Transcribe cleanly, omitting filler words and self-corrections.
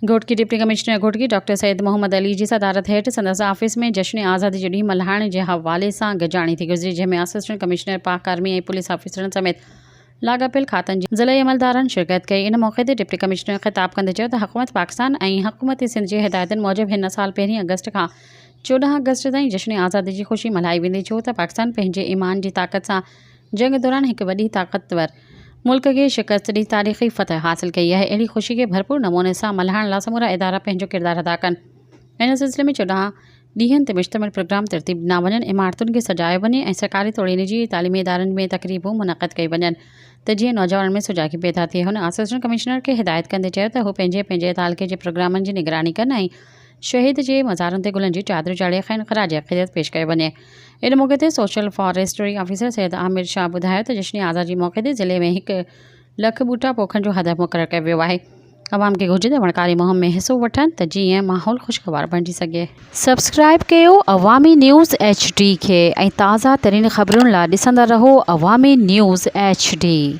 Ghotki, deputy commissioner Ghotki doctor Syed Muhammad Ali جي صدارت هيٺ سندس آفيس ۾ جشن آزادي جو ڏينهن ملهائڻ جي حوالي سان گڏجاڻي ٿي گذري جنهن ۾ assistant commissioner, Pak army ۽ police آفيسرن سميت لاڳاپيل کاتن جي ضلعي عملدارن شرڪت ڪئي. ان موقعي تي ڊپٽي ڪمشنر خطاب ڪندي چيو ته حڪومت پاڪستان ۽ حڪومت سنڌ جي هدايتن موجب هن سال پهرين آگسٽ کان 14 آگسٽ تائين جشن آزادي جي خوشي ملهائي ويندي ڇو ته پاڪستان پنهنجي ايمان جي طاقت سان جنگ دوران هڪ وڏي طاقتور ملڪ کي شڪست ڏئي تاريخي فتح حاصل ڪئي آهي، اهڙي خوشي کي ڀرپور نموني سان ملهائڻ لا سمورا ادارا پنهنجو ڪردار ادا ڪن. ان سلسلي ۾ 14 ڏينهن تي مشتمل پروگرام ترتيب ڏنا وڃن، عمارتن کي سجايو وڃي ۽ سرڪاري توڙي نجي تعليمي ادارن ۾ تقريبون منعقد ڪيون وڃن ته جيئن نوجوانن ۾ سجاڳي پيدا ٿئي. هن اسسٽنٽ ڪمشنر کي هدايت ڪندي چيو ته هو پنهنجي پنهنجي تعلقي جي پروگرامن جي نگراني ڪن ۽ شهيد جي مزارن تي گلن جي چادر چاڙهي کين خراج عقيدت پيش ڪيو وڃي. ان موقعي تي social forestry officer Syed Amir Shah ٻڌايو ته جشن آزادي جي موقعي تي ضلعي ۾ هڪ لک ٻوٽا پوکڻ جو هدف مقرر ڪيو ويو آهي. عوام کي گهرجي ته وڻڪاري مهم ۾ حصو وٺن ته جيئن ماحول خوشگوار بڻجي سگهي. سبسڪرائيب ڪيو عوامي نيوز ايڇ ڊي کي ۽ تازه ترين خبرن لا ڏسندا رهو عوامي نيوز ايڇ ڊي.